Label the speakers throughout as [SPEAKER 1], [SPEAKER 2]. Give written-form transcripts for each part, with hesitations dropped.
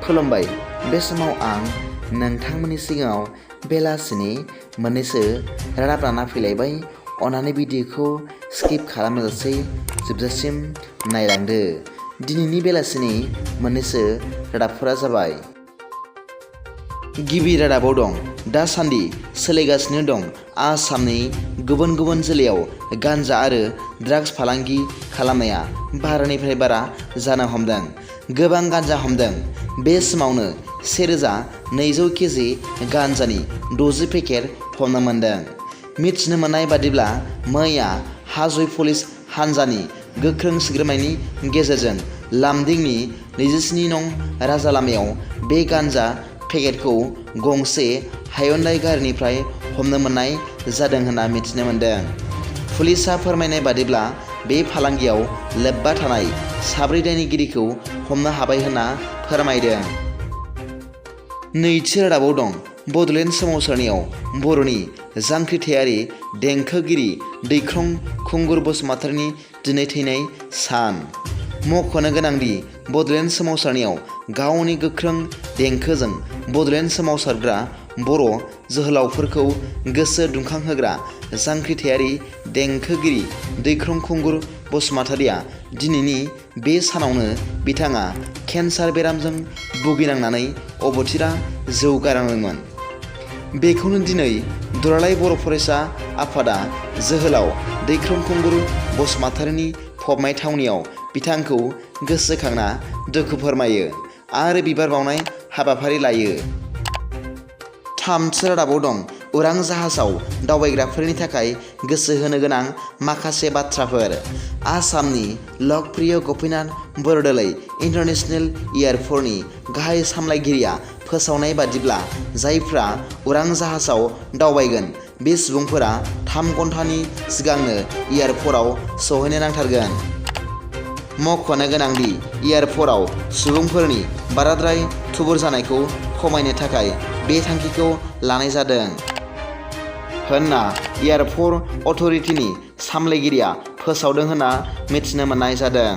[SPEAKER 1] खुलुमबाय। बे समाव आं नोंथांमोननि सिगाङाव बेलासिनि मोननैसो रादाब लाना फैलायबाय। अन्नानै भिडिअखौ स्किप खालामाजासे जोबजासिम नायलांदो। दिनैनि बेलासिनि मोननैसो रादाबफोरा जाबाय। गिबि रादाबाव दं, दासान्दि सोलिगासिनो दं आसामनि गुबुन गुबुन जिल्लायाव गान्जा आरो ड्राग्स फालांगि खालामनाया बारानिफ्राय बारा जानो हमदों। गोबां गान्जा हमदों। बे समावनो 1200 केजि गान्जानि 60 पेकेट हमनो मोन्दों। मिथिनो मोननाय बादिब्ला मैया हाजय पुलिस हान्जानि गोख्रों सिग्रोमनायनि गेजेरजों लामदिंनि 27 नं राजा लामायाव बे गान्जा पेकेटखौ गंसे हायन्डाइ गारिनिफ्राय हमनो मोननाय जादों होनना मिथिनो मोन्दों। पुलिसआ फोरमायनाय बादिब्ला बे फालांगियाव लोब्बा थानाय 4 दायनिगिरिखौ हमनो हाबाय होनना फोरमायदों। नैथि रादाबाव दं, बड'लेण्ड सोमावसारनायाव बर'नि जांख्रिथायारि देंखोगिरि दैख्रं बसुमतारीनि दिनै थैनाय सान। मख'नो गोनांदि बड'लेण्ड सोमावसारनायाव गावनि गोख्रों देंखोजों बड'लेण्ड सोमावसारग्रा बर' जोहोलावफोरखौ गोसो दुंखांहोग्रा जांख्रिथायारि देंखोगिरि दैख्रं बसुमतारीया दिनैनि बे सानावनो बिथाङा केन्सार बेरामजों भुगिनांनानै अबथिरा जिउ गारदोंमोन। बेखौनो दिनै दुलाराय बर' फरायसा आफादा जोहोलाव दैख्रं बसुमतारीनि फबनाय थावनियाव बिथांखौ गोसोखांना दुखु फोरमायो आरो बिबार बावनाय हाबाफारि लायो। थामथि रादाबाव दं, उरां जाहाजाव दावबायग्राफोरनि थाखाय गोसो होनो गोनां माखासे बाथ्राफोर। आसामनि लकप्रिय गपिनाथ बरदलै इन्टारनेशनेल एयारपर्टनि गाहाय सामलायगिरिया फोसावनाय बादिब्ला जायफ्रा उरां जाहाजाव दावबायगोन बे सुबुंफोरा 3 घन्टानि सिगांनो एयारपर्टआव सहैनो नांथारगोन। मख'नो गोनांदि एयारपर्टआव सुबुंफोरनि बाराद्राय थुबुर जानायखौ खमायनो थाखाय बे थांखिखौ लानाय जादों होनना एयारपर्ट अथ'रिटिनि सामलायगिरिया फोसावदों होनना मिथिनो मोननाय जादों।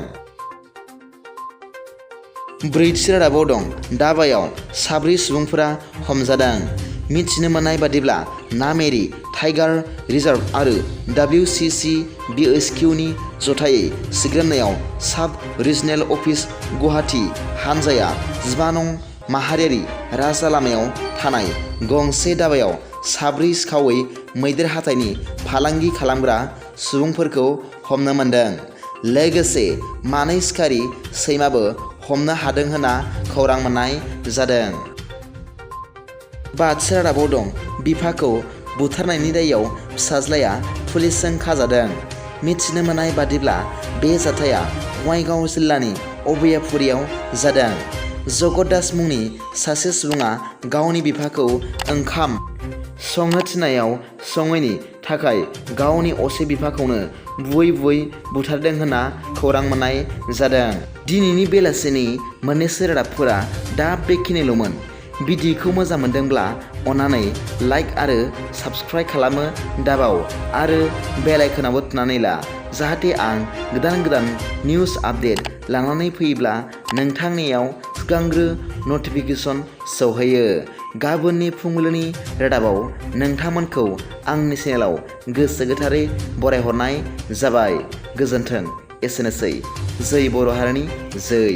[SPEAKER 1] ब्रैथि रादाबाव दं, दाबायाव 4 सुबुंफोरा हमजादों। मिथिनो मोननाय बादिब्ला नामेरि टाइगार रिजार्भ आरो WCCBHQनि जथायै सिग्रोमनायाव साब रिजनेल अफिस गुवाहाटी हान्जाया 15 नं माहारियारि राजा लामायाव थानाय गंसे दाबायाव 4 सिखावै मैदेर हाथाइनि फालांगि खालामग्रा सुबुंफोरखौ हमनो मोन्दों। लोगोसे 2 सिखारि सैमाबो हमनो हादों होनना खौरां मोननाय जादों। बाथि रादाबाव दं, बिफाखौ बुथारनायनि दायआव फिसाज्लाया पुलिसजों खाजादों। मिथिनो मोननाय बादिब्ला बे जाथाया बङाइगाव जिल्लानि अबैयापुरियाव जादों। जगत दास मुंनि सासे सुबुङा गावनि बिफाखौ ओंखाम संनो थिननायाव सङैनि थाखाय गावनि असे बिफाखौनो बुयै बुथारदों होनना खौरां मोननाय जादों। दिनैनि बेलासिनि मोननैसो रादाबफोरा दा बेखिनिल'मोन। भिडिअखौ मोजां मोनदोंब्ला अन्नानै लाइक आरो साबस्क्राइब खालामनो दाबाव आरो बेल आइकनावबो थुनानै ला, जाहाथे आं गोदान निउस आपडेट लानानै फैयोब्ला नोंथांनियाव सिगांग्रो नटिफिकेसन सौहैयो। गाबोननि फुंबिलिनि रादाबाव नोंथांमोनखौ आंनि चेनेलाव गोसो गोथारै बरायहरनाय जाबाय। गोजोन्थों। एसेनोसै। जै बर' हारिनि जै।